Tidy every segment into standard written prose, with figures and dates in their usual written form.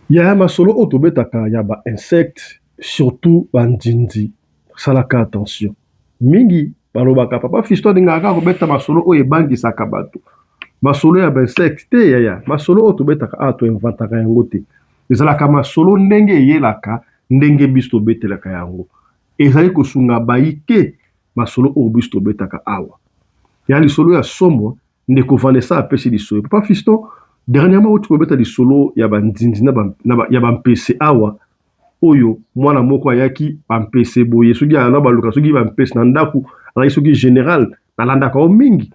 Yaya masolo oyo tobetaka ya ba insectes surtout ba nzinzi salaka attention mingi balobaka papa Fiston alingaka kaka kobeta masolo oyo ebangisaka bato masolo ya ba insectes te yaya masolo oyo tobetaka awa to inventaka yango te ezalaka masolo ndenge eyelaka ndenge biso tobetelaka yango ezali kosunga bayike masolo oyo biso tobetaka awa ya lisolo ya somo. Ndeko Vanessa apesi lisolo. Papa Fiston, dernièrement outi kobeta lisolo ya ba nzinzi na ba, na ba, ya ba mpese awa oyo mwana moko ayaki ba mpese boye soki ayana baluka soki ba mpese na ndako azalaki soki general nalandaka yo mingi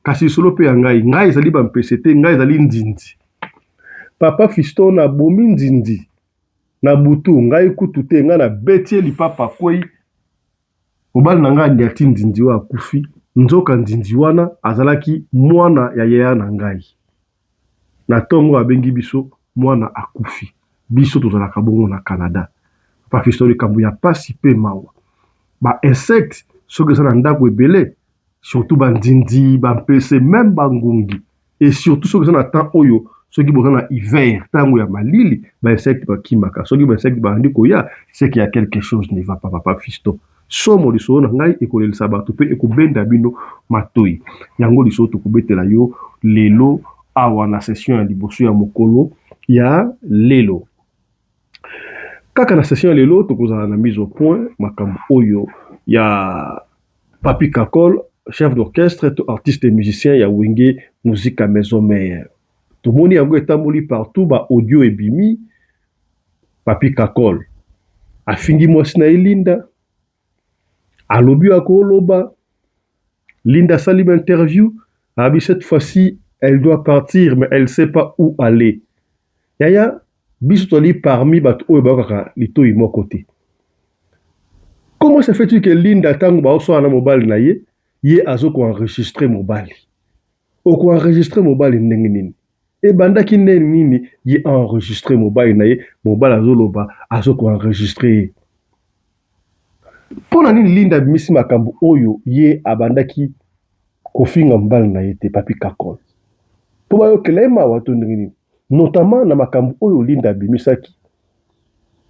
kasi lisolo mpe ya ngai ngai ezali ba mpese te ngai ezali nzinzi. Papa Fiston nabomi nzinzi na butu ngai kutu te ngai nabeti ye lipapa akwei. Mobali na ngai aniati nzinzi oyo akufi, nzoka nzinzi wana azalaki mwana ya yaya na ngai. Na tongo abengi biso mwana akufi. Biso tozalaka bongo na Canada. Papa Fiston likambo ya pasi pe mawa. Ba insectes soki eza na ndako ebele surtout ba nzinzi, ba mpese meme ba ngungi et surtout soki eza na temps oyo soki boza na hiver tango ya malili ba insectes bakimaka soki ba insectes babandi koya c'est qu'il ya quelque chose ne va pas papa Fiston somo lisolo na ngai ekolelisa bato pe ekobenda bino matoyi yango lisolo tokobetela yo lelo awa na session ya liboso ya mokolo ya lelo kaka na session ya lelo tokozala na mise au point makambo oyo ya Papy Kakol, chef d'orchestre to artiste musicien ya Wenge Musica Maison Mère. Tomoni yango etamboli partout, ba audio ebimi. Papy Kakol afingi mwasi na ye Linda, alobi oyo akoloba. Linda asali ba interview, alobi cette fois-ci elle doit partir mais elle sait pas où aller. Yaya, biso tozali parmi bato oyo bayokaka litoyi moko te. Comment se fait-il que Linda tango baoswana na mobali na ye, ye azo ko enregistrer mobali? Oko enregistrer mobali ndenge nini? Ebandaki nde nini ye a enregistrer mobali na ye, mobali azoloba azo ko enregistrer ye. Mpo na nini Linda abimisi makambo oyo ye abandaki kofinga mobali na ye te, Papy Kakol? Mpo bayokela ye mawa to ndenge nini? Notamment na makambo oyo Linda abimisaki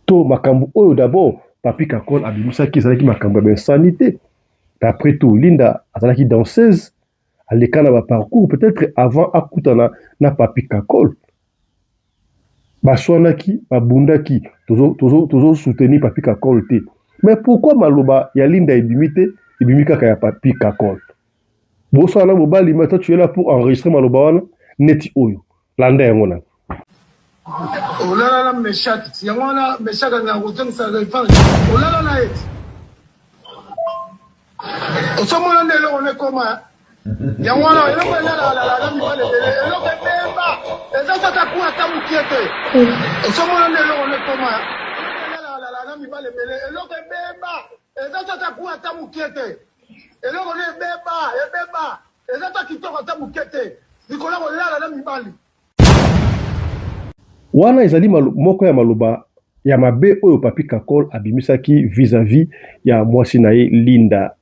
to makambo oyo d'abord Papy Kakol abimisaki ezalaki makambo ya ba insanite. Après tout, Linda azalaki danseuse, aleka na ba parcours peut-être avant akutana na Papy Kakol. Baswanaki, babundaki, tozo, tozo, tozo soutenir Papy Kakol te. Mais pourquoi maloba ya Linda ebimi te, ebimi kaka ya Papy Kakol? Boswana na mobali, mais toi tu es là pour enregistrer maloba wana neti oyo. Landa yango nanu. Olala na Meshaki ti yango wana Meshaki alingaka kozongisa revanche. Olala na ye ti osomona nde eloko na ekoma yango wana eloko elalalalala na mibale ebele eloko ebeba eza sata ku ata mokie te osomona nde eloko na ekoma elalalalala na mibale ebele eloko ebeba eza sata ku ata mokie te eloko na ebeba ebeba Eza ata kitoko ata muke te likolo ya kolala na mibali. Wana ezali moko ya maloba ya mabe oyo Papy Kakol abimisaki vis-à-vis ya mwasi na ye Linda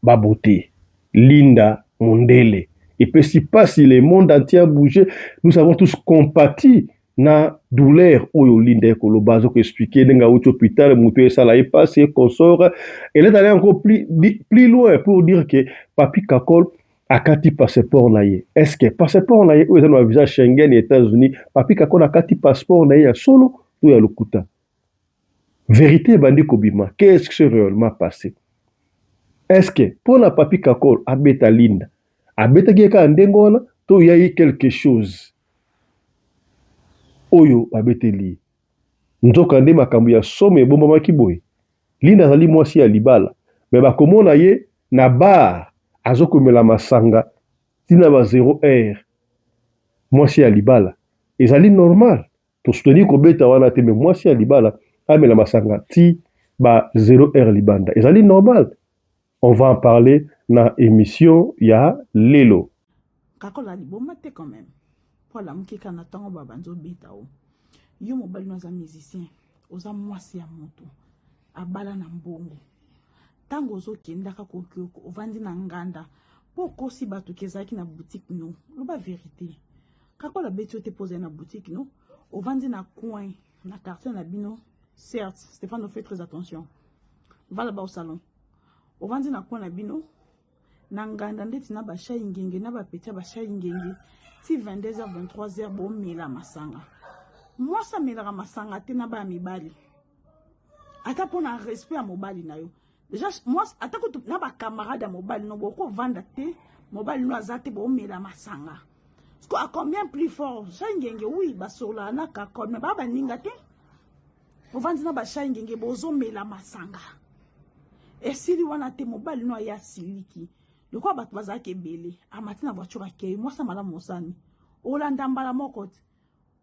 Babote, Linda Mundele. Epesi pasi, le monde entier a bouge, nous avons tous compati na douleur oyo Linda ye koloba azo ko expliquer ndenge awuti hôpital mutu esala ye pasi et consort. Elle est allée encore plus, plus loin pour dire que Papy Kakol akati passeport na ye. Est-ce que passeport na ye oyo eza na visa Schengen ya États-Unis, Papy Kakol akati passeport na ye ya solo to ya lokuta? Verite ebandi kobima, qu'est-ce qui s'est réellement passé? Est-ce que pona Papy Kakol abeta Linda, abetaki ye kaka ndenge wana to il y a eu quelque chose? Oyo babeteli ye. Nzokande makambo ya somo ebombamaki boye, Linda azali mwasi ya libala, mais bakomona ye na bar azokomela masanga ti na ba zero heure. Mwasi ya libala ezali normal? To soutenir kobeta wana te, mais mwasi ya libala amela masanga ti ba zero heure libanda ezali normal? On va en parler na emission ya lelo. Kakola liboma te quand même. Po alamuki kaka na ntango babandi obeta o. Yo mobali no aza musicien, oza mwasi ya moto, abala na mbongo. Ntango ozokendaka kokioko, ovandi na nganda mpo okosi bato ke ezalaki na boutique no. Loba verite. Kakola abeti yo te mpo ozali na boutique no. Ovandi na coin na quartier na bino, certes, Stéphane, fait très attention, va là-bas au salon. Ovandi na coin na bino na nganda, ndeti na bashai ngenge na bapeti ya bashai ngenge, ti 22h, 23h, bomela masanga. Mwasi amelaka masanga te na baya mibali, ata mpo na respect ya mobali na yo. Déjà mwasi, ata kutu na bacamarade ya mobali no, bokovanda te, mobali no aza te, bomela masanga. Parce que à combien plus fort shai ngenge, oui, basololaka na kakol, mais baa baninga te. Ovandi na bashai ngenge, bozomela masanga, esili wana te. Mobali no aye, asiliki lokola bato bazalaki ebele, amati na voiture, akei. Mwasi malamu osani olanda mbala moko te,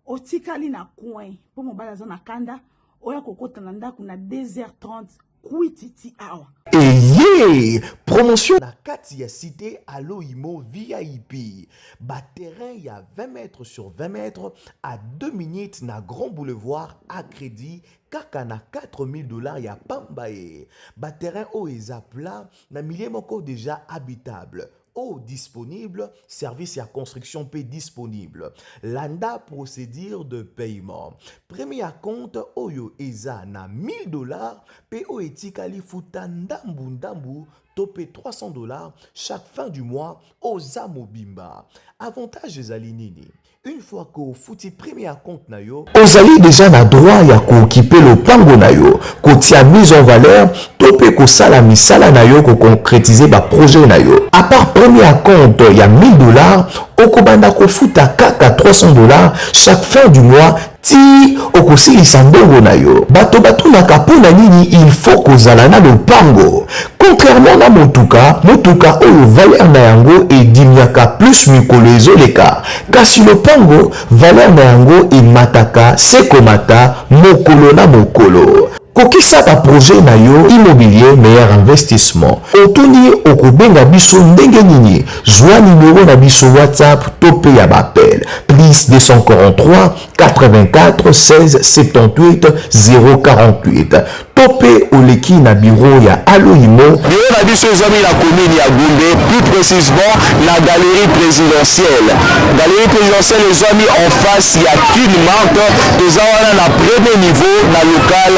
otikali na coin mpo mobali aza na kanda. Oya kokota na ndako na 2h30, kwititi awa. Eye promotion na kati ya cité Aloimo VIP, baterrain ya 20 mètres sur 20 mètres à 2 minutes na Grand Boulevard, à crédit kaka na 4000 $ ya pamba. Ye baterrain oyo eza plat, na milieu moko déjà habitable. Eau disponible, service ya construction mpe disponible. Landa procédure de paiement: premier acompte oyo eza na 1000 $, mpe oyo etikali futa ndambu ndambu to mpe 300 $ chaque fin du mois, oza mobimba. Avantage ezali nini? Une fois que ofuti premier acompte na yo, ozali déjà na droit ya kooccuper lopango na yo, kotia mise en valeur to mpe kosala misala na yo, koconcrétiser baprojet na yo. À part premier acompte ya 1000 $, okobanda kofuta kaka 300 $ chaque fin du mois ti okosilisa mbongo na yo. Bato batunaka mpo na nini il faut kozala na lopango. Contrairement na motuka, motuka oyo valeur na yango edimiaka plus mikolo ezoleka, kasi lopango valeur na yango emataka se komata mokolo na mokolo. Kokisa baprojet na yo immobilier, meilleur investissement. Otuni okobenga biso ndenge nini? Zwa nimero na biso WhatsApp to mpe ya baappel: plus 243 84 16 78 048, to mpe oleki na biro ya Aloimo. Biro na biso ezwami na commune ya Gombe, plus précisément na galerie présidentielle. Galerie présidentielle ezwami en face ya Kinmart. Toza wana na premier niveau, na local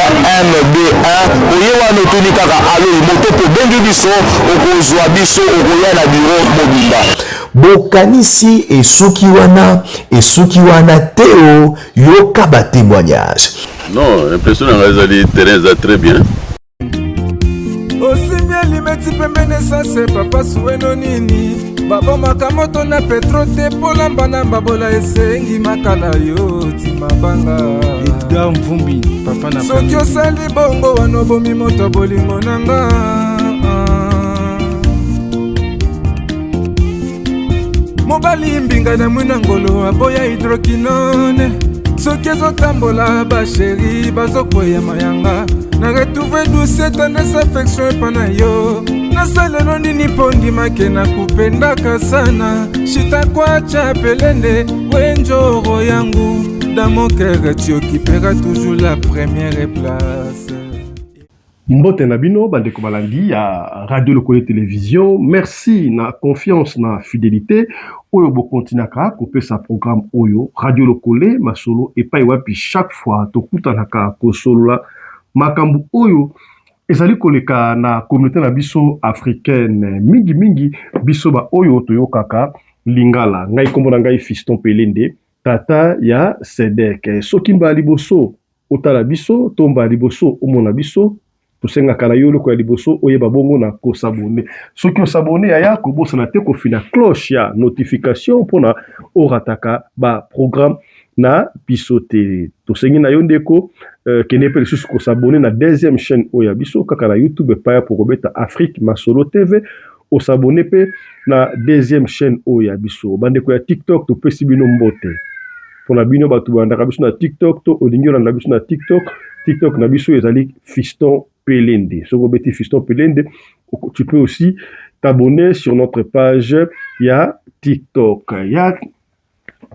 MB1. Oye wana, otuni kaka Aloimo to kobengi biso, okozwa biso, okoya na biro mobimba. Bokanisi esuki wana? Esuki wana te o. Yoka batémoignage. Non, impression na ngai ezali terrain eza très bien. Osimbi elimeti pembeni esase, papa suweno nini? Babomaka moto na petro te, polamba na mbabola esengi makala yo ti mabanga. Edgar Mvumbi, papa na Soki osali bongo wana, obomi moto bolingo na nga. Mobali mbinga na mwina ngolo aboya hydroquinone, soki ezotambola bachéri bazokweya mayanga. Na retrouve douce tendresse, affection epa na yo. Nasalelo nini mpo ndimake nakupendaka sana? Shitakuacha pelende wenjoro yangu, dans mon cœur tu occuperas toujours la première place. Mbote na bino bandeko balandi ya Radio Lokole Télévision. Merci na confiance, na fidélité oyo bokontinaka kopesa programme oyo Radio Lokole Masolo, epai wapi chaque fois tokutanaka kosolola makambo oyo ezali koleka na communauté na biso africaine, mingimingi biso baoyo toyokaka lingala. Ngai, nkombo na ngai Fiston Pelende, tata ya Sedek. Soki mbala liboso otala biso to mbala liboso omona biso, tosengaka na yo eloko ya liboso oyeba bongo na kos'abonner. Soki os'abonner, yaya, kobosana te kofina cloche ya notification mpona orataka baprogramme na biso te. Tosengi na yo ndeko, kende mpe lisusu kos'abonner na deuxième chaîne oyo ya biso kaka na YouTube, epai ya pokobeta Afrique Masolo TV. Os'abonner mpe na deuxième chaîne oyo ya biso. Bandeko ya TikTok, topesi bino mbote. Mpona bino bato balandaka biso na TikTok to olingi olanda biso na TikTok, TikTok na biso ezali Fiston Pelende. Soki obeti Fiston Pelende, tu peux aussi t'abonner sur notre page ya TikTok. Ya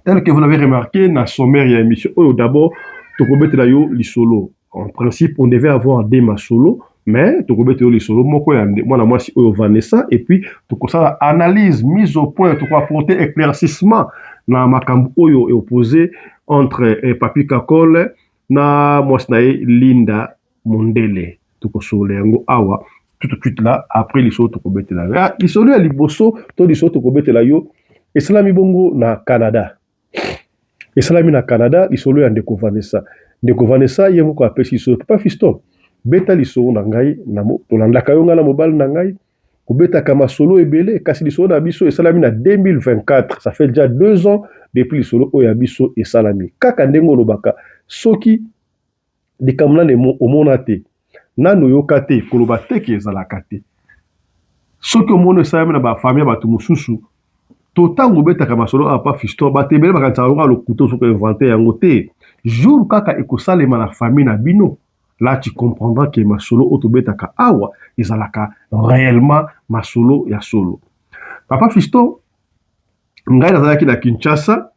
tel que vous l'avez remarqué na sommaire ya émission oyo, d'abord tokobetela yo lisolo. En principe, on devait avoir des masolo, mais tokobetela yo lisolo moko ya mwana mwasi oyo Vanessa, et puis tokosala analyse, mise au point, tokoapporter éclaircissement. na makambo oyo eoppose entre eh, Papi Kakol na mwasi na ye Linda Mondele. Tokosolola yango awa tout de suite là après lisolo tokobetela yo. Ah, lisolo ya liboso to lisolo tokobetela yo esalami bongo na Canada. Esalami na Canada lisolo ya ndeko Vanessa. Ndeko Vanessa ye moko apesi lisolo papa Fiston beta lisolo na ngai na tolandaka yo ngai na mobali na ngai kobetaka masolo ebele kasi lisolo na biso esalami na 2024 ça fait déjà 2 ans depuis lisolo oyo ya biso esalami. Kaka ndenge olobaka, soki likambo nani omona te, nanu oyoka te, koloba te ke ezalaka te. Soki omoni esalami na bafamille ya bato mosusu to ntango obetaka masolo awa pa Fiston, bato ebele bakanisaka lokola lokuta, soki invente yango te. Jour kaka ekosalema na famille na bino, là tu comprendras que masolo oyo tobetaka awa ezalaka réellement masolo ya solo. Papa Fiston, ngai nazalaki na Kinshasa,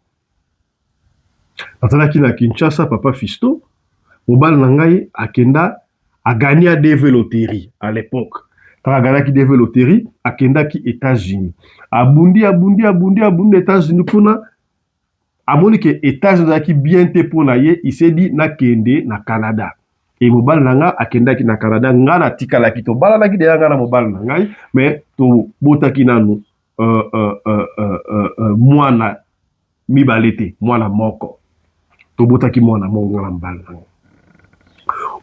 nazalaki na Kinshasa. Papa Fiston, mobali na ngai akenda agagné ADV loterie à l'époque. Kaka agagnaki DV loterie, akendaki États-Unis, abundi, abundi, abundi, abundi États-Unis. Kuna amoni ke États-Unis ezalaki bien te mpo na ye. Isedi nakende na Canada. E mobali na nga akendaki na Canada, nga natikalaki. Tobalanaki deya, nga na mobali na ngai, mais tobotaki nanu mwana mibale te, mwana moko. Tobotaki mwana moko, nga na mobali na ngai.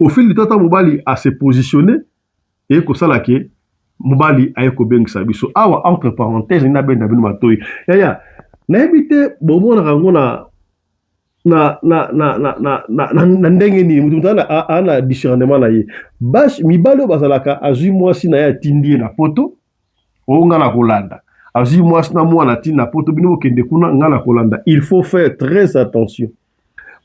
Au fil du temps, ntango mobali ase positionne, eye kosala ke mobali aye kobengisa biso awa. Entre parenthèse, nabenda bino matoi, yaya, nayebi te bomonaka yango na ndenge nini. Moto moto aa na discernement na ye. Basi mibali oyo bazalaka, azwi mwasi na ye, atindi ye na Poto, oyo nga na kolanda. Azwi mwasi na mwana, atindi na Poto, bino bokende kuna, nga na kolanda. Il faut faire très attention.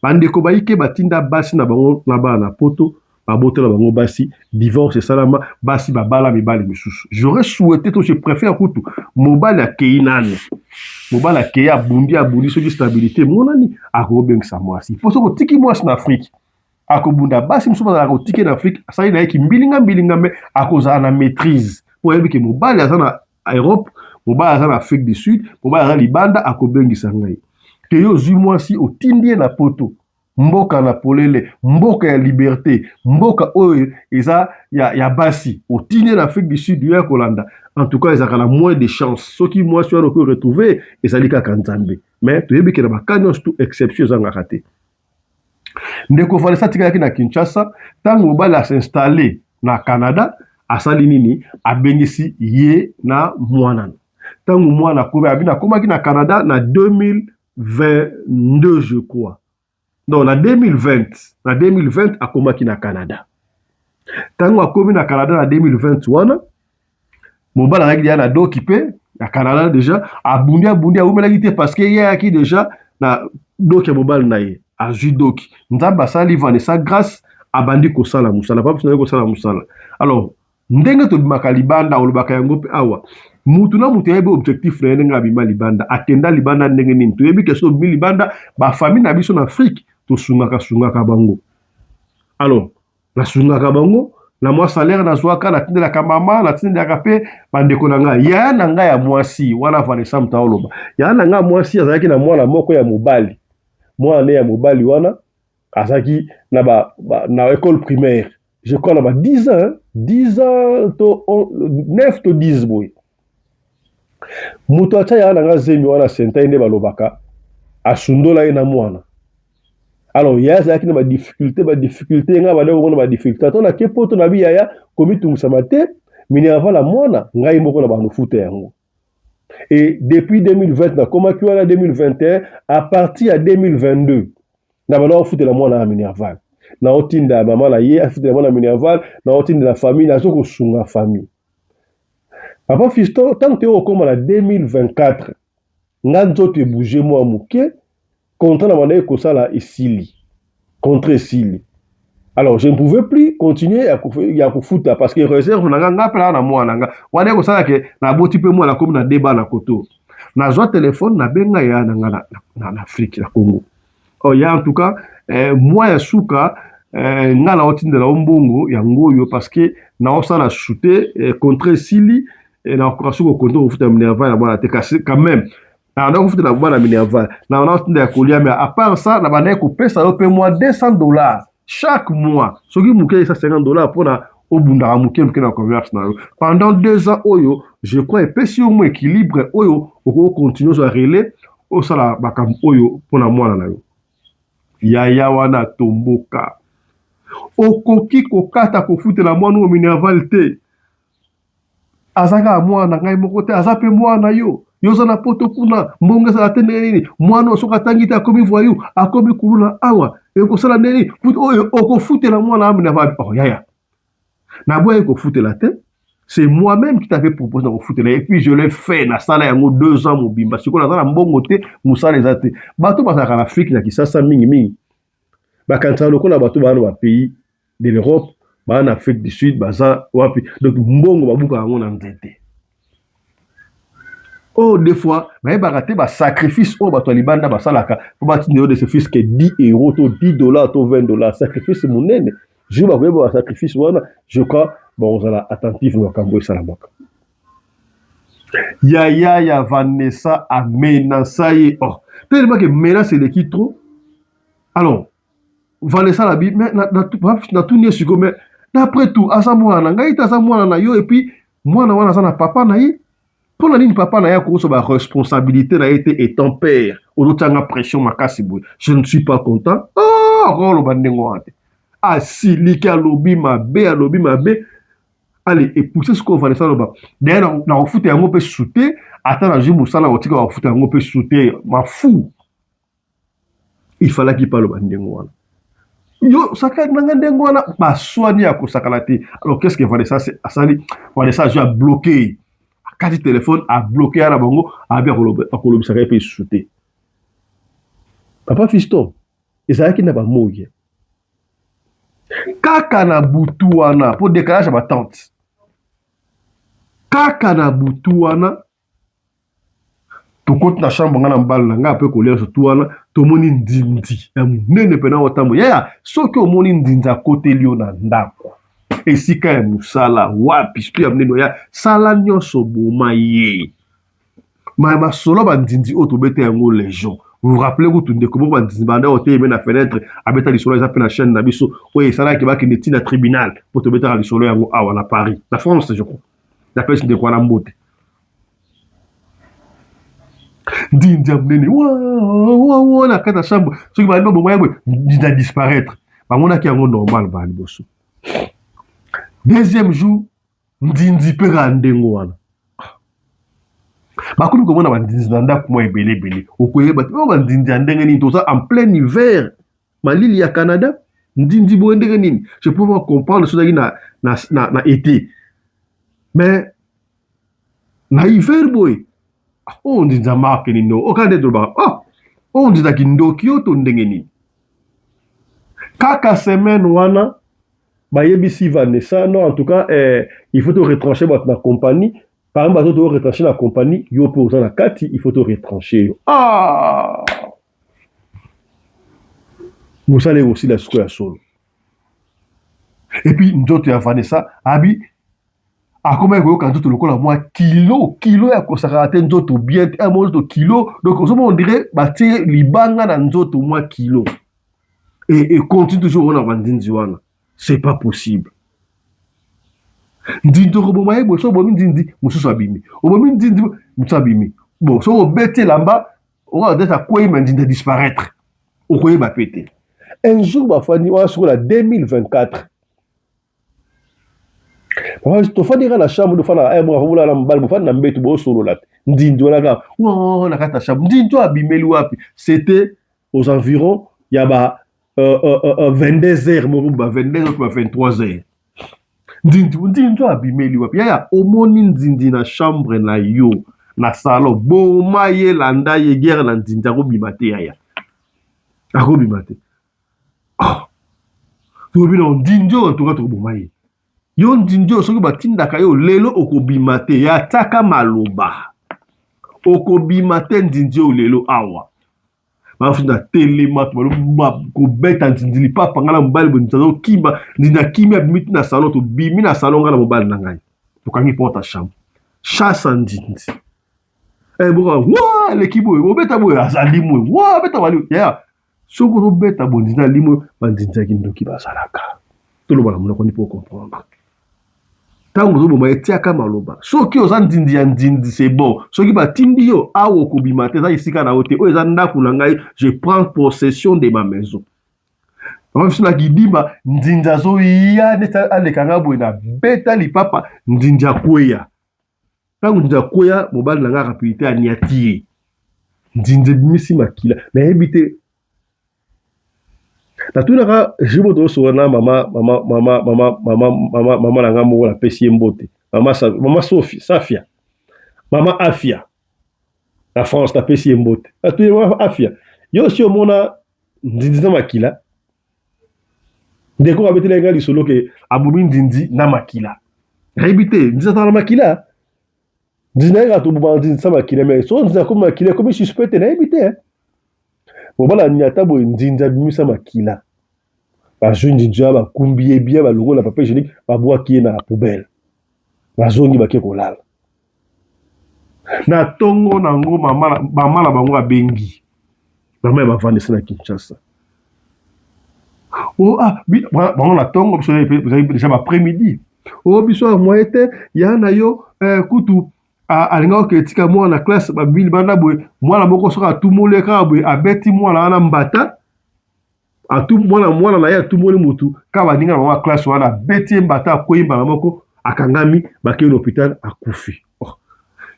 Bandeko bayike batinda basi na bango na bana na Poto, babotela bango basi, divorce esalama, basi babala mibali misusu. J'aurais souhaité to je préfère kutu mobali akei nani, mobali akei, abundi, abundi, soki stabilité emonani, akobengisa mwasi. Po soki otiki mwasi na Afrique, akobunda. Basi mosusu bazalaka kotike na Afrique, asali na ye kimbilinga mbilinga, mais akozala na maîtrise po ayebi ke mobali aza na Europe, mobali aza na Afrique du Sud, mobali aza libanda, akobengisa ngai. Ke yo ozwi mwasi, otindi ye na Poto, mboka na polele, mboka ya liberté, mboka oyo eza ya basi, otindi ye na Afrique du Sud, yo ya kolanda, en tout cas ezalaka na moins de chance. Soki mwasi wana okoki retrouve, ezali kaka Nzambe. Mais toyebi ke na baka nyonso tu exception ezangaka te. Ndeko Vanessa atikalaki na Kinshasa. Ntango mobali as'installe na Canada, asali nini? Abengisi ye na mwana. Ntango mwana akomi, abi nakomaki na Canada na 2022, je crois, non, na 2020. Na 2020 akomaki na Canada. Ntango akomi na Canada na 2020 wana, mobali azalaki deja na doki mpe ya Canada déjà. Abundi, abundi, awumelaki te parce que ye ayaki déjà na doki ya mobali na ye. Azwi doki, Nzambe asali Vanessa grâce, abandi kosala mosala. Papa biso kosala mosala. Alors ndenge tobimaka libanda, olobaka yango mpe awa, mutu na mutu ayebi objectif na ye, ndenge abima libanda, akenda libanda ndenge nini. Toyebi ke soki tobimi libanda, bafamille na biso na Afrique tosungaka sungaka bango. Alors nasungaka bango na mwa salaire nazwaka, natindelaka mama, natindelaka mpe bandeko na ngai. Yaya na ngai ya mwasi wana, Vanessa moto aoloba, yaya na ngai ya mwasi azalaki na mwana moko ya mobali. Mwana ne ya mobali wana azalaki na école primaire, je crois na ba 10 ans, 10 ans to 9 to 10 boye. Moto atya yaya na nga zemi wana, senta ye nde balobaka, asundola ye na mwana. Alors yaya azalaki na badifficulté, badifficulté ngai bande komona badifficulté. Ato nake Poto na bi yaya, komitungisama te, minerval ya mwana ngai moko na bando futa yango. Et depuis 2020 nakomaki wana, 2021, à partir ya 2022 na banda kofutela mwana ya minerval, naotinda mama na ye afutela mwana minerval, naotindela famille, nazo kosunga famille. Papa Fiston, ntango toye kokóma na 2024, nga nzoto ebouge mwa moke, contrat na bandaki kosala esili, contrat esili. Alors je ne pouvais plus continuer ya kofuta parce que réserve na nga, nga mpe naa na mwana nga wana, ekosala ke naboti mpe mwana, komi na de bana koto. Nazwa telefone, nabenga ya na nga na Afrique, na Congo. Oh, ya en tout cas mwa ya suka nga naotindela yo mbongo yango oyo parce que naosala su te, contrat esili, nakoka soki okonte kofuta minerval ya mwana te. Kasi quand même Na kofutela bana minerval, na banda kotinda ya kolia, mais à part ça na bandaki kopesa yo mpe mwa 200 $ chaque mois, soki moke eza 50 $ mpona obundaka moke moke na commerce na yo pendant 2 ans. Oyo je crois epesi yo mwa équilibre oyo okoki continuer, ozwa relais, osala makambo oyo mpona mwana na yo. Yaya wana tomboka, okoki kokata kofutela mwana oyo minerval te. Aza kaka mwana na ngai moko te, aza mpe mwana yo. Yo oza na poto kuna, mbongo ezala te, ndenge nini mwana oyo soki atangi te, akomi voyou, akomi kuluna awa, ekosala ndenge nini oyo okofutela mwana minerval? Oh yaya, naboyaki kofutela te. C'est moi-même qui t'avais proposé na kofutela et puis je l'ai fait, nasala yango 2 ans mobimba. Sikoyo naza na mbongo te, mosala eza te. Bato bazalaka na Afrique, na Kisasa mingimingi, bakanisaka lokola bato baa na bapays de l'Europe, baa na Afrique du Sud, baza wapi. Donc mbongo babukaka yango na nzete. Oyo des fois bayebaka te basacrifice oyo bato ya libanda basalaka mpo batinda yo de ce fils que 10 euros to 10 $ to 20 $. Sacrifice monene. Jour bakoyeba basacrifice wana, je crois bakozala attentif na makambo esalamaka. Yaya ya Vanessa amenaça ye. Oh, tellement que menace eleki trop, alors Vanessa alobi: mais natuni ye sikoyo, mais d'après tout aza mwana na ngai te, aza mwana na yo. Et puis mwana wana aza na papa na ye. Mpo na nini papa na ye akokosa baresponsabilité na ye te? Étant père, ozotianga pression makasi boye, je ne suis pas content. Oh, akoloba ndenge wana te. Asiliki, alobi mabe, alobi mabe. Ale epousse sikoyo Vanessa aloba: d'ailleurs nakofuta yango mpe su te, ata nazwi mosala, kotika bakofuta yango mpe su te. Mafu il fallaki mpe aloba ndenge wana. Yo saka nanga ndenge wana, baswani ya kosakana te. Alors qu'est ce que Vanessa asali? Vanessa azwi, abloqué, akati telefone, abloqué ya na bango, abi akolobisaka ye mpe lisusu te. Papa Fiston, ezalaki na bamoi kaka na butu wana mpo décalage ya batante. Kaka na butu wana tokoti na chambre, ngai na mobali na ngai, ape kolia. Surtout wana tomoni nzinzi ya monene mpena otambo. Yaya, soki omoni nzinzi akoteli yo na ndako, esika ya mosala, wapi, surtout ya monene, oya sala nyonso, boma ye. Ma masolo banzinzi oyo tobeta yango légion, vous vous rappelez? Kutu ndeko moko, banzinzi banda otelemi na fenêtre, abeta lisolo, eza mpe na chaîne na biso. Oyo esalaki bakende ntina tribunal mpo tobetaka lisolo yango awa na Paris, na France je crois. Napesi ndeko wana mbote. Nzinzi ya monene wa na kati ya chambre, soki bali baboma ya boye, nzinzi ya disparaître. Bamonaki yango normal baa liboso. Deuxième jour, nzinzi mpe kaka ndenge wana. Bakomi komona banzinzi na ndako mwa ebele ebele. Okoyeba te oyo banzinzi ya ndenge nini. Toza en plein hiver, malili ya Canada, nzinzi boye ndenge nini? Je peux pas comprendre soki na été, mais na hiver boye, oyo nzinzi ya marque nini? Oyo kaka nde tolobaka: oh, oyo nzinzi ya kindoki oyo to ndenge nini? Kaka semaine wana bayebisi Vanessa: non, en tout cas il faut to retrancher bato na compagnie. Parmi bato to retrancher na compagnie, yo mpe oza na kati, il faut to retrancher yo. Ah, mosala ekosila sikoyo ya solo. Et puis nzoto ya Vanessa, abi akomaki koyoka nzoto lokola mwa kilo kilo ya kosakana te, nzoto bien te, mwa nzoto kilo. Donc ozomona on dirait batie libanga na nzoto, mwa kilo. Et continue toujours wana banzinzi wana, c'est pas possible. Nzinzi okoboma ye boye, so obomi nzinzi mosusu abimi, obomi nzinzi mosusu abimi. Bon, soki obeti elamba, okoka akwei, ma nzinzi adisparaître, okoyeba pe te. Un jour bafandi wana sikoyo na 2024, tofandi kaka na chambre, tofanda moko na mobali, bofandi na mbeto, bosolola te. Nzinzi wana kaka na kati ya chambre, nzinzi oyo abimeli wapi? C'était aux environs ya ba 22 heures moko, ba 22 heures, ba 23 heures. Nzinzi, nzinzi oyo abimeli wapi? Yaya, omoni nzinzi na chambre na yo, na salon, boma ye, landa ye, guerre na nzinzi. Akobima te yaya, akobima te. Oh. Tolobi na nzinzi oyo toka tokoboma ye. Yo nzinzi oyo, soki batindaka yo lelo, okobima te. Yatiaka maloba, okobima te nzinzi oyo lelo awa. Bafinda telema, kobeta nzinzi lipapa. Ngai na mobali boye, nzinzi azokima, nzinzi akimi, abimi ti na salon. Tobimi na salon, ngai na mobali na ngai, tokangi porte ya chambre, chasse nzinzi. Eh, boka wa eleki boye, obeta boye azali moye, wa beta bali ya. Soki ozobeta bonzinzi na limo, banzinzi ya kindoki bazalaka. Toloba na monoko ni po comprendre. Ntango ozoboma ye tiaka maloba. Soki oza nzinzi ya nzinzi c'est bon. Soki batindi yo awa okobima te, eza esika na yo te. Oyo eza ndako na ngai, je prends possession de ma maison. Papa biso na kidima nzinzi azoya neti aleka nga boye na beta lipapa nzinzi akweya. Ntango nzinzi akweya mobali na nga rapidite aniati ye. Nzinzi ebimisi makila nayebi te natunaka jour tozosola na mama mama mama mama mama mama mama na nga moko napesi ye mbote mama mama Sophie Safia mama Afia na France napesi ye mbote natuni mama Afia yo si omona nzinzi na makila ndeko abetelaki nga lisolo ke abomi nzinzi na makila nayebi te nzinzi azala na makila nzinzi naye kaka toboma nzinzi sa makila mais so nzinzi akomi makila ekomi suspect te nayebi te mobali anyata boye nzinzi abimisa makila bazwi nzinzi wana bakumbi ye bien balongola papier hygienique babwaki ye na poubelle bazongi bake kolala Na tongo na ngo mama mama na bango abengi mama ya bavandisa na Kinshasa. Oh ah bango na tongo biso ezali deja ba après midi. Oh biso ya moyen te ya na yo eh, kutu alingaka kokende tika mwana na classe babimi libanda boye mwana moko soki atumoli ye kaka boye abeti mwana wana mbata atu mwana mwana na ye atumoli mutu kaka baninga na bango ya classe wana abeti ye mbata akweyi mbala moko akangami bakei na hôpital akufi oh.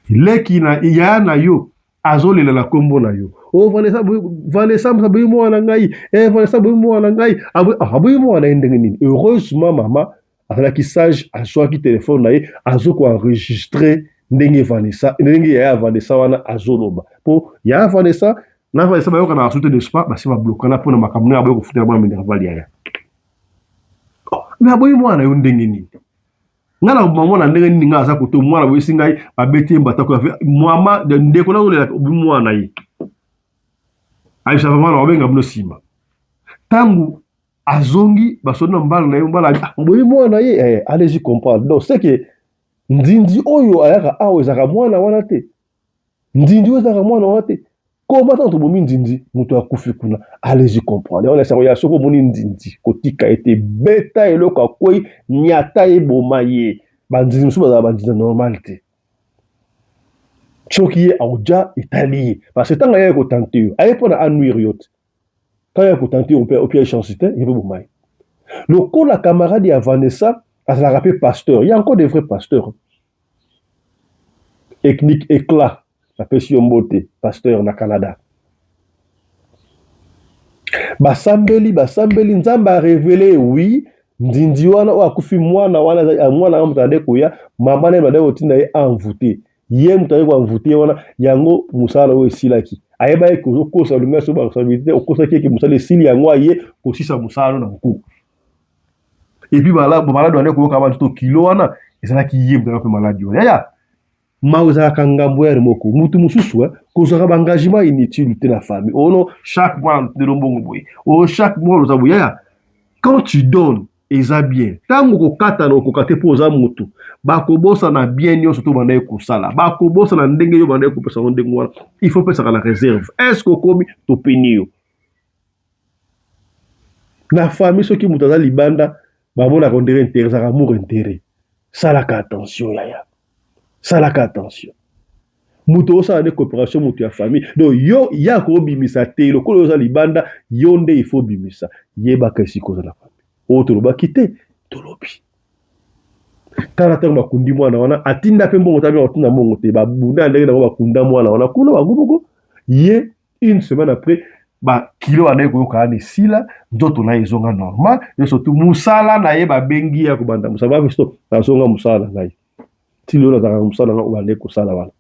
Leki na yaya na yo azolela na kombo na yo oh Vanessa Vanessa aboyi mwana na ngai eh Vanessa aboyi mwana na ngai aboyi mwana na ye ndenge nini heureusement mama azalaki sage azwaki telefone na ye azo ko enregistrer ndenge Vanessa ndenge yaya Vanessa wana azoloba po yaya Vanessa na Vanessa bayokanaka su te n'est-ce pas basi bablokana mpo na makambo ndenge aboyi kofutela mwana minerval yaya oh, mais aboyi mwana yo ndenge nini ngai na koboma mwana ndenge nini ngai aza koto mwana boyesi ngai babeti ye mbata mwama ndeko nazolela obi mwana ye ayebisa mwana babenga bino nsima ntango azongi basoli na mobali na ye mobali ah, boye mwana ye eh, allez-y comprendre donc c'est que nzinzi oyo ayaka awa ezalaka mwana wana te nzinzi oyo ezalaka mwana wana te koma ntango tobomi nzinzi moto akufi kuna allez-y comprendre yango nasango ya soki omoni nzinzi kotika ye te beta eloko akwei nyata eboma ye banzinzi mosusu bazala banzinzi normal te soki ye aoja etali ye parce que ntango aye kotante yo aye mpo na anuire yo te Quand ya kotante opia ye chance te, ye pe boma ye. Lokola camarade ya Vanessa azalaka pe pasteur, il y a encore des vrais pasteurs. Ethnique éclat, napesi yo mbote, pasteur na Canada. Basambeli, basambeli, Nzambe a révélé, oui, nzinzi wana oyo akufi mwana wana mwana wana moto ade koya mama na ye bade kotinda ye envoûte Ye moto aye ko envoute ye wana yango mosala oyo esilaki. Ayebaki ke ozokosa olingi asoba responsabilité okosaki ye ke mosala esili yango aye kosisa mosala na nko. Et puis malade malade wana koyoka ba nzoto kilo wana ezalaki ye moto mpe maladi wana. Yaya mawa ezalaka ngambo ya moko mutu mosusu eh, kozwaka ba engagement inutile te na famille. Oh non, chaque mois ndelo mbongo boye. Oh chaque mois oza boye. Yaya quand tu donnes eza bien tango okokatana okoka te po oza mutu bakobosana bien nionso to obandaki kosala bakobosana ndenge yo obandaki kopesa yango ndenge wana il faut opesaka na reserve est ce que okomi topeni yo na famille soki moto aza libanda bamonaka ondire intérêt ezalaka amour intérêt salaka attention yaya salaka attention moto osala nde coopération moto ya famille donc yo ye akobimisa te lokola oza libanda yo nde il faut obimisa yebaka esika oza na famille oyo tolobaki te tolobi tala ntango bakundi mwana wana atinda mpe mbongo tabi akotinda mbongo te babunda ndenge nango bakunda mwana wana kuna bango moko ye une semaine après bakilo bandaki koyoka wana esila nzoto na ye ezonga normal et surtout mosala na ye babengi ye akobanda mosala babiso nazonga mosala na ngai ti lelo nazalaka mosala na ngai obandaki kosala wana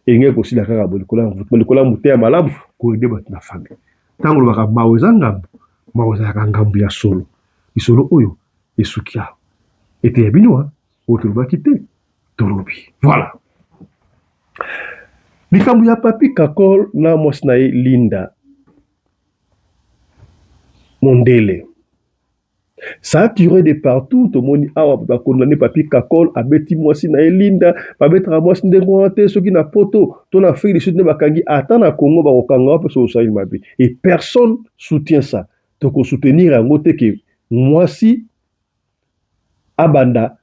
elingaki kosila kaka boye likolo ya mvutuma likolo ya moteya malamu koyede bato na famille ntango olobaka mawa eza ngambo mawa ezalaka ngambo ya solo lisolo oyo esuki awa eteya bino oyo tolobaki te tolobi voilà likambo ya papi kakol na mwasi na ye linda mondele. Ça a tiré de partout, tomoni awa ba condamné Papi Kakol, abeti mwasi na ye Linda, babetaka mwasi ndenge wana te soki na poto to na Afrique du Sud nde bakangi, ata na Congo bakokanga wapi soki osali mabe. Et personne soutient ça. Toko soutenir yango te ke mwasi abanda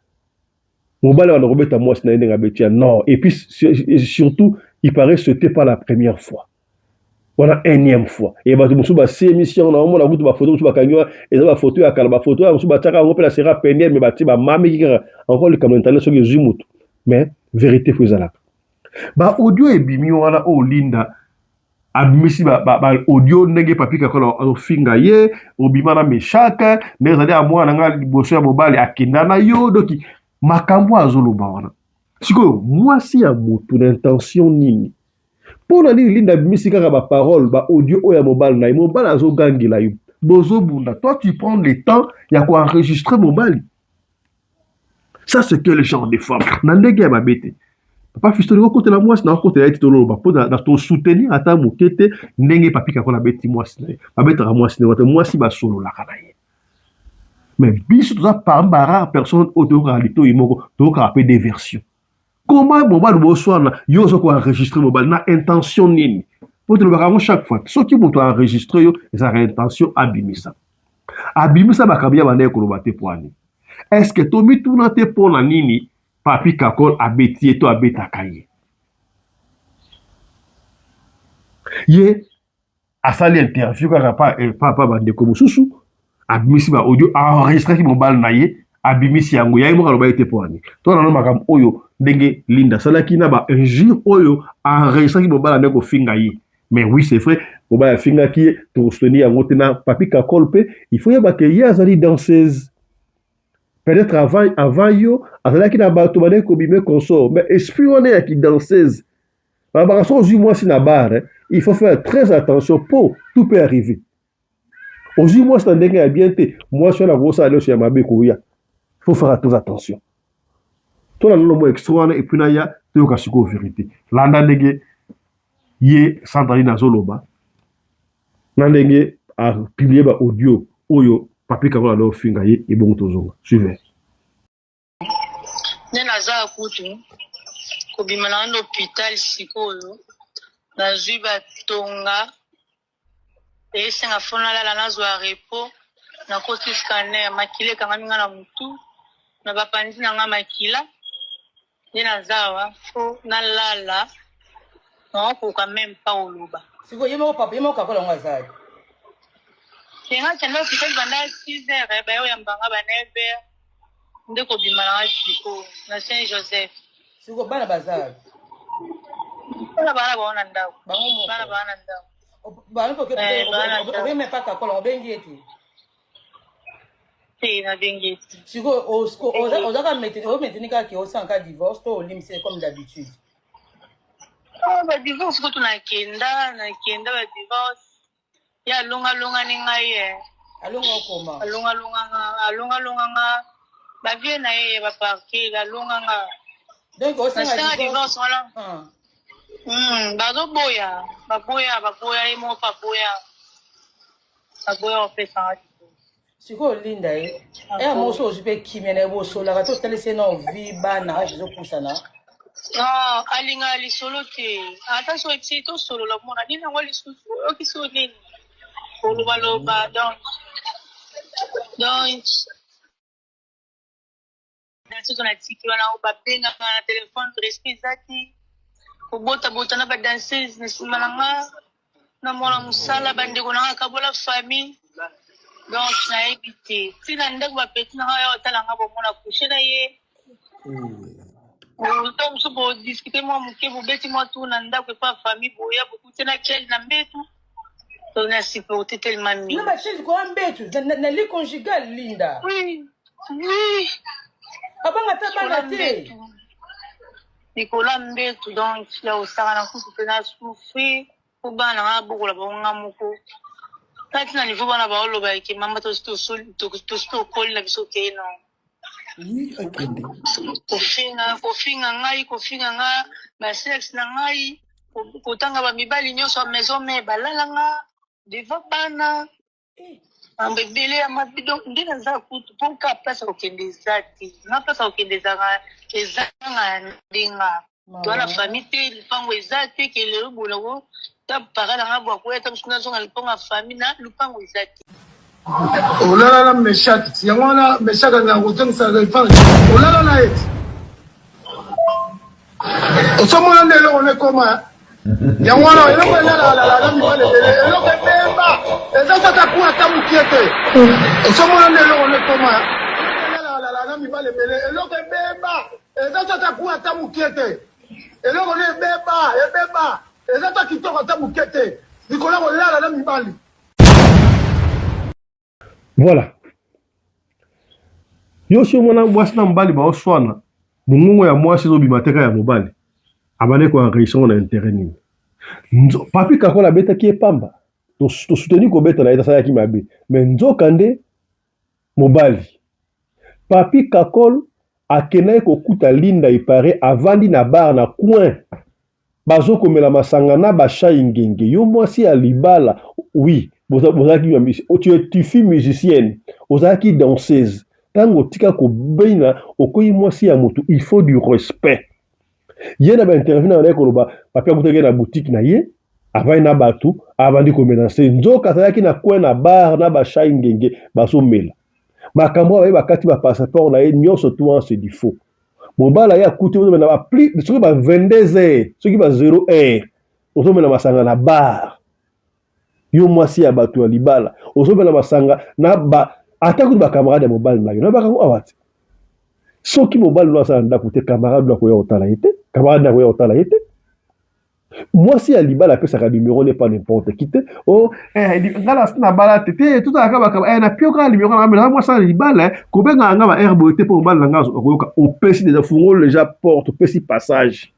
mobali abanda kobeta mwasi na ye ndenge abeti ya non. Et puis surtout il paraît c'était pas la première fois. Wana énième fois. Et bato mosusu basemisi yango na omona kutu bafoto mosusu bakangi wana eza bafoto ya kala, bafoto ya mosusu batiaka yango mpe na sera peniel, mais batie bamamiki kaka encore likambo internet soki ezwi motu. Mais vérité fo ezalaka. Ba audio ebimi wana oyo Linda abimisi ba, ba, ba audio ndenge Papi Kakol azofinga ye, obima na Meshak ndenge ezali ya mwana na nga liboso ya mobali akenda na yo, donc makambo azoloba wana. Sikoyo mwasi ya motu na intention nini? Mpo na nini Linda abimisi kaka ba parole, ba audio oyo ya mobali na ye? Mobali azogangela yo, bozobunda, toi tu prends le temps ya koenregistrer mobali. Ça c'est quel genre de femme? Na ndenge ya mabe te. Papa Fiston okotela mwasi na okotela ye te, toloba mpo na tosoutenir ata moke te ndenge Papi Kakol abeti mwasi na ye. Babetaka mwasi na ye te, mwasi basololaka na ye. Mais biso toza parmi ba rare personne oyo toyokaka litoyi moko, toyokaka mpe des versions. Comment mobali boswana yo ozo ko enregistrer mobali na intention nini? Po tolobaka yango chaque fois, soki moto a enregistrer yo ezalaka intention abimisa. Abimisa makambo ya bandaki koloba te po ani. Est-ce que tomituna te po na nini Papi Kakol abeti ye to abetaka ye? Ye asali interview kaka pa eh, pa, pa bandeko mosusu, abimisi ba audio, enregistraki mobali na ye, abimisi yango yaye moko aloba ye te po ani. To nano makambo oyo ndenge Linda asalaki na ba injure oyo enregistraki mobali ande kofinga ye. Mais oui c'est vrai, mobali afingaki ye, tokosoutenir yango te na Papi Kakol pe il faut yeba ke ye azali danseuse. Peut-être avant, avant yo azalaki na bato bandeki kobime consort, mais esprit wana ya ki danseuse balobaka soki ozwi mwasi na bar, il faut faire très attention po tout peut arriver. Ozwi mwasi na ndenge ya bien te, mwasi wana akosala nyonso ya mabe koya. Il faut faire très attention. Tolanda nano mwa extrait wana et puis naya toyoka sikoyo vérité. Landa ndenge ye Sandra azoloba na ndenge a publier ba audio oyo Papi Kakol azofinga ye, ebongo tozonga. Suivez. Nde naza kutu kobima na nga na hôpital sikoyo, nazwi batonga esenga fo nalala nazwa repos, nakoti scanner makila ekangami nga na mutu na bapanzi na nga makila, nde naza awa fo nalala nakokoka meme pas koloba. Sikoyo ye moko papa ye moko Kakol yango aza wapi? Nga kenda hôpital banda 6 heures, baye koyamba nga ba 9 heures nde kobima na nga sikoyo na Saint Joseph. Sikoyo bana baza wapi? Bana bana bango na ndako. Bango moko. Bana bana na ndako. Bana mpo Eh, bana na ndako. obengi pa Kakol obengi ye te. Te nabengi ye te. Sikoyo ozaka omaintenir kaka ke osala kaka divorce to olimbisi ye comme d'habitude? Oh, ba divorce kutu nakenda nakenda ba divorce ye alongalongani ngai ye. Alonga okoma? Alongalonga nga, alongalonga nga ba vie na ye ya ba parquet, alonga nga. Donc osenga Nasenga divorce divorce wana. Bazoboya, baboya, baboya ye moko aboya. Baboya kopesa nga divorce. Sikoyo Linda ye aya moko so ozwi mpe kimia na ye bosolaka to otalisi ye na ovi bana age ezopusana. Non, alingaka lisolo te. Ata soki ti tosolola mona nini yango lisusu oyoki so nini kolobaloba donc donc danseuse natiki wana babengaka na telefone respect eza te kobotabota na badanseuse na nsima na nga na mwana mosala bandeko na nga kabola famille donc nayebi te ntina ndako bapeti na nga ya otala nga bomona couche na ye to mosusu bodiscute mwa moke bobeti mwa tour na ndako epa famille boya bokuti na chel na mbetu donc na supporte tellement mingi na bachel koya mbetu na lit conjugal Linda. Oui oui. Abanga ata bana te. Likolo ya mbetu donc ya kosaka na kutu mpe na souffrir po bana na nga nabokola bango nga moko kati na niveau bana baoloba eke mama tosi tokoli na biso ke non. Kofinga kofinga ngai kofinga nga ba sexe na ngai kotanga ba mibali nyonso ya maison mais balala nga devant bana. Mambo ebele ya mabe donc nde naza kutu mpo ka place ya kokende eza te. Nga place ya kokende ezalaka ezanga ya nde nga. Toa na famille te, lupango eza te ke lelo boye nako ta para na nga boye akoya ta mosusu nazonga lupango ya famille na lupango eza te. Olala na Meshach ti yango wana Meshach alingaka kozongisa revanche olala na ye ti osomona nde eloko na ekoma yango wana eloko elalalala na mibale ebele eloko ebemba eza sata ku ata mokie te osomona nde eloko na ekoma elalalala na mibale ebele eloko ebemba eza sata ku ata mokie te eloko na ebeba ebeba eza ta kitoko ata mokie te likolo ya kolala na mibali Voilà. Yo si omona mwasi na mobali baoswana, mongongo ya mwasi ezobima te kaka ya mobali. Abandaki ko enregistrer ngo na intérêt nini? Nzo, Papi Kakola abetaki ye pamba. To soutenir kobeta na ye asalaki mabe. Mais nzoka nde mobali. Papi Kakol akendaki kokuta Linda Ipare avandi na bar na coin bazo komela masanga na ba shai ngenge yo mwasi ya libala oui bozalaki tu es tu fus musicienne ozalaki danseuse ntango otika kobina okoyi mwasi ya motu il faut du respect ye na ba interview na ye koloba papi akutaki na boutique na ye avandi na bato abandi komenase nzoka azalaki na coin na bar na ba shai ngenge bazomela makambo oyo baye bakati ba passeport na ye nyonso tout wana c'est du faux mobali aye akuti ozomela ba plus soki ba 22 heures soki ba 0 heure ozomela masanga na bar yo mwasi ya bato ya libala ozomela masanga na ba ata kutu bacamarade ya mobali na yo na bakango awa te soki mobali no aza na ndako te camarade no akoya kotala ye te camarade na akoya kotala ye te Mwasi ya libala apesaka numero ne pas n'importe qui te. Oh, eh, nga na na bala te te tozalaka baka eh, na pio kaka numero na nga mwasi ya libala eh, kobengaka nga ba heure boye te mpo mobali na nga akoyoka. Opesi déjà fungoli déjà porte, opesi passage.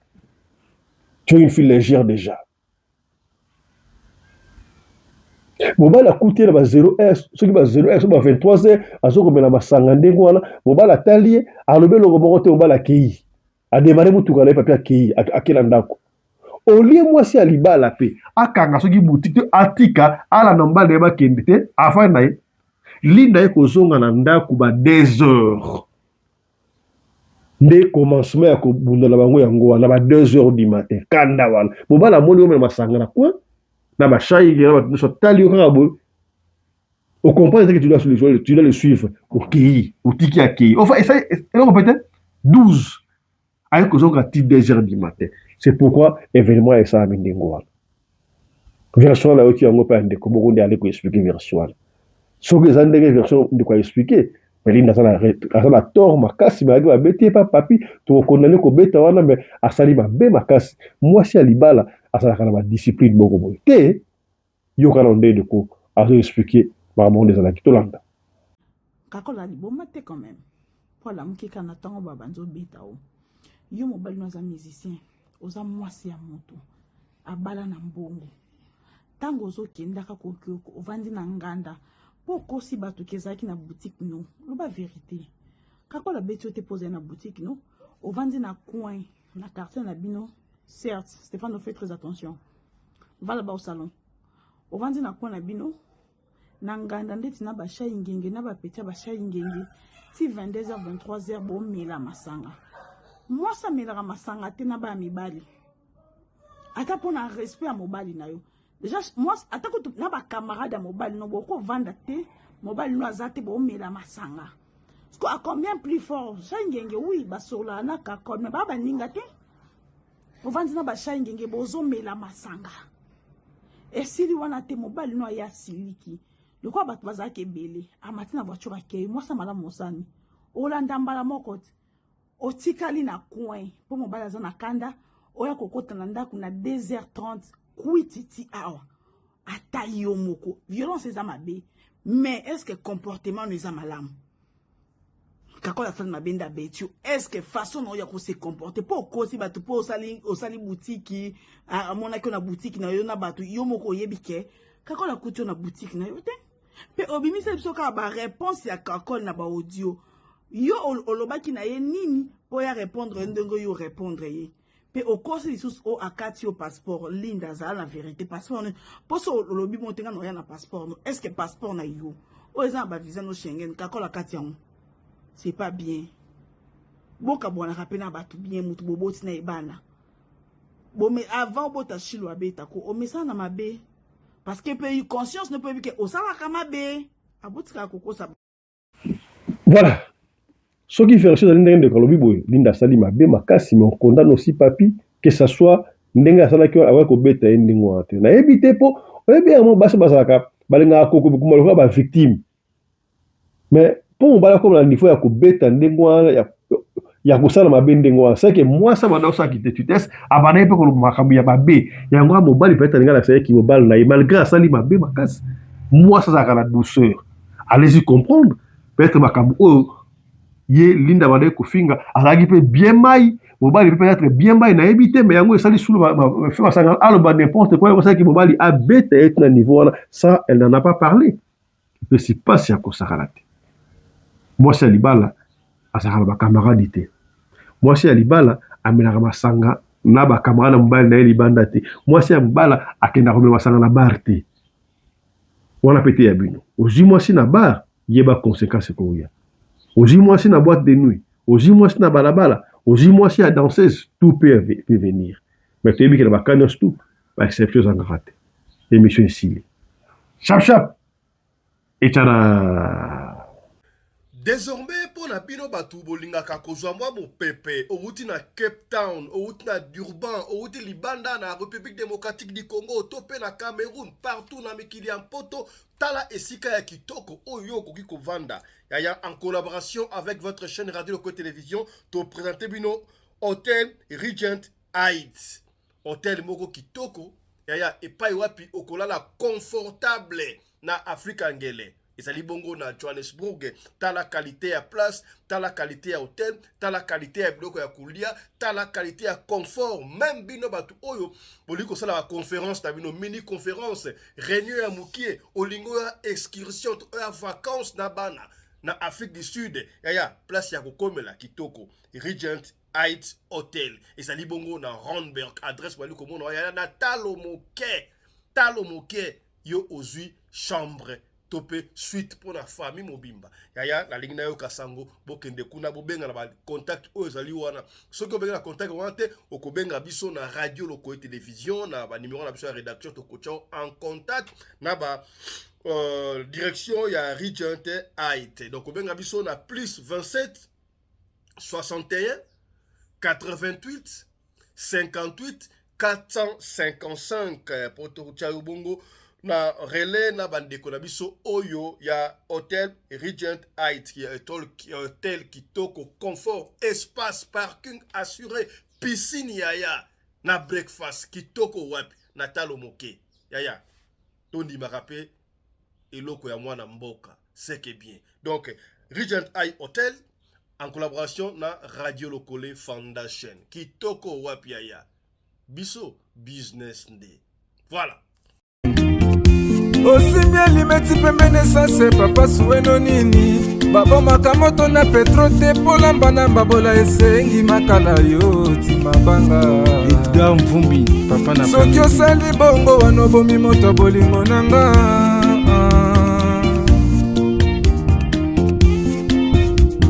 Tu es une fille légère déjà. Mobali akuti ye na ba 0 heure soki ba 0 heure soki ba 23 heures azokomela masanga ndenge wana, mobali atali ye alobi eloko moko te, mobali akei. A demare motuka na ye papi akei ake na ndako olie mwasi ya libala mpe akanga soki boutique te atika alanda mobali na ye bakende te afandi na ye Linda ye kozonga na ndako ba 2 heures nde commencement ya kobunda na bango yango wana ba 2 heures du matin kanda wana mobali amoni omela masanga na coin na bashai na bato nyonso atali yo kaka boye ocomprendre que tu dois le suivre okei otiki akei enfin esali eloko mpe te 12 aye kozonga ti 2 heures du matin c'est pourquoi événement esalami ndenge wana version wana ayoki yango mpe ya ndeko moko nde ale koexplike version wana soki eza ndenge version ndeko aexplike Belinda aza na tort makasi bayaki babeti ye pa papi tokokondane kobeta wana me asali mabe makasi mwasi ya libala azalaka na badiscipline moko boye te yoka na nde ndeko azo explike makambo ngo nde ezalaki tolanda kakola liboma te quand même mpo alamuki kaka na ntango babanzi obeta o yo mobali no aza musicien oza mwasi ya moto abala na mbongo ntango ozokendaka kokioko ovandi na nganda mpo okosi bato ke ezalaki na boutique no loba verité kakola abeti yo te mpo ozali na boutique no ovandi na coin na quartier na bino certes Stéphane fait très attention va là-bas au salon ovandi na coin na bino na nganda ndeti na bashai ngenge na bapeti ya bashai ngenge ti 22h 23h bomela masanga mwasi amelaka masanga te na baya mibali ata mpo na respect ya mobali na yo deja mwasi ata kutu na bacamarade ya mobali no bokovanda te mobali no aza te bomela masanga siko a combien plus fort shai ngenge oui basololaka na kakol me baa baninga te ovandi na bashai ngenge bozomela masanga esili wana te mobali no aye asiliki lokola bato bazalaki ebele amati na voiture akei mwasi ya malamu osani olanda mbala moko te otikali na coin mpo mobali aza na kanda oya kokota na ndako na 2h30 kwiti ti awa ata yo moko violence eza mabe mais est ce que comportement no eza malamu kakola asali mabe nde abeti yo est ce que façon na oyo ya kose comporte mpo okosi bato mpo osali, osali butiki amonaki yo na butiki na yo na bato yo moko oyebi ke kakola akuti yo na butiki na yo te mpe obimisa biso kaka bareponse ya kakol na baaudio yo olobaki na ye nini mpo ya répondre ye ndenge yo répondre ye mpe okosi lisusu o akati yo passeport linda azala na verité passeport nini mpo so olobi mo te nga na oya na passeport no est ce que passeport na yo Oyo eza na ba visa no Schengen, kakola kati yango. C'est pas bien. Bokabwanaka pe na bato bien, mutu boboti na ye bana. Bome avant obota Shilo abeta ko omesana na mabe. Parce que pe conscience ne peut ke osalaka mabe. Abotikaka kokosa. Voilà. Soki version ezali ndenge ndeko alobi boye, Linda asali mabe makasi, mais on condamne aussi Papy que ça soit ndenge asalaki wana akoki kobeta ye ndenge wana te. Nayebi te po oyebi yango basi bazalaka balingaka kokoma lokola ba victime. Mais po mobali akoma na niveau ya kobeta ndenge wana ya ya kosala mabe ndenge wana c'est que mwasi abanda kosala kitetutesse abandaki mpe koloba makambo ya mabe yango wana mobali peut-être alingi alakisa ye kimobali na ye malgré asali mabe makasi mwasi azalaka na douceur allez-y comprendre peut-être makambo oyo ye Linda abandaki kofinga azalaki mpe bien mai mobali mpe peut-être bien mai nayebi te mais yango esali sulu fe masanga aloba n'importe quoi yango esalaki mobali abeta ye na niveau wana ça elle n'en a pas parlé epesi mpasi ya kosakana te mwasi ya libala azalaka na bakamaradi te mwasi ya libala amelaka masanga na bakamarade na mobali na ye libanda te mwasi ya mobala akendaka komela masanga na bar te wana pe te ya bino ozwi mwasi na bar yeba consequence ekoya ozwi mwasi na boîte de nuit ozwi mwasi na balabala ozwi mwasi ya danseuse tout peut, peut venir mais toyebi ke na baka nyonso tout ba exception ezangaka te émission esili chap chap echana Desormais mpo na bino batu bolingaka kozwa mwa mopepe, owuti na Cape Town, owuti na Durban, owuti libanda na Republique Democratique du Congo to mpe na Cameroun, partout na mikili ya mpoto, tala esika ya kitoko oyo yo okoki kovanda yaya. En collaboration avec votre chaîne Radio Loko Télévision, to présenter bino Hotel Regent Heights, hotel moko kitoko yaya, epai wapi okolala confortable na Afrika ngele. Ezali bongo na Johannesburg. Tala qualité ya place, tala qualité ya hotel, tala qualité ya biloko ya kolia, tala qualité ya confort. Même bino bato oyo bolingi kosala ba conférence na bino, mini conférence, réunion ya mokie, olingi oya excursion to oya vacances na bana na Afrique du Sud, yaya place ya kokomela kitoko, Regent Heights Hotel ezali bongo na Randburg. Adresse bali komona yaya na talo moke, talo moke yo ozwi chambre to mpe suite mpo na famille mobimba. Yaya, nalingi nayoka sango, bokende kuna, bobenga na ba contact oyo ezali wana. Soki obenga na contact wana te, okobenga biso na Radio Lokoye Television na ba numero na biso ya rédaction, tokotia en contact na ba direction ya Regent Heights. Donc obenga biso na plus 27 61 88 58 455 po tokotia yo bongo na relais na bandeko na biso oyo ya Hotel Regent Heights, ya hotel kitoko, confort, espace, parking assuré, piscine yaya, na breakfast kitoko wapi na talo moke yaya. Tondimaka pe eloko ya mwana mboka, c'est que bien. Donc Regent Heights Hotel en collaboration na Radio Lokole Foundation, kitoko wapi yaya, biso business nde. Voilà. Osimbi elimeti pembeni esase papa suweno nini babomaka moto na petro te polamba na mbabola esengi makala yo timabanga Edgar Mvumbi papa na soki osali bongo wana obomi moto bolingo na nga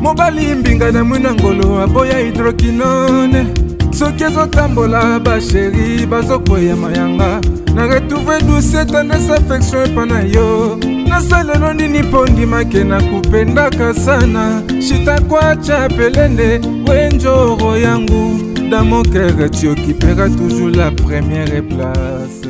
mobali mbinga na mwina ngolo aboya hydroquinone soki ezotambola basheri bazokweya mayanga na retrouve douce tendresse affection epa na yo nasalelo nini mpo ndimake na kupendaka sana shitakwacha pelende wenjoro yangu dans mon cœur tu occuperas toujours la première place.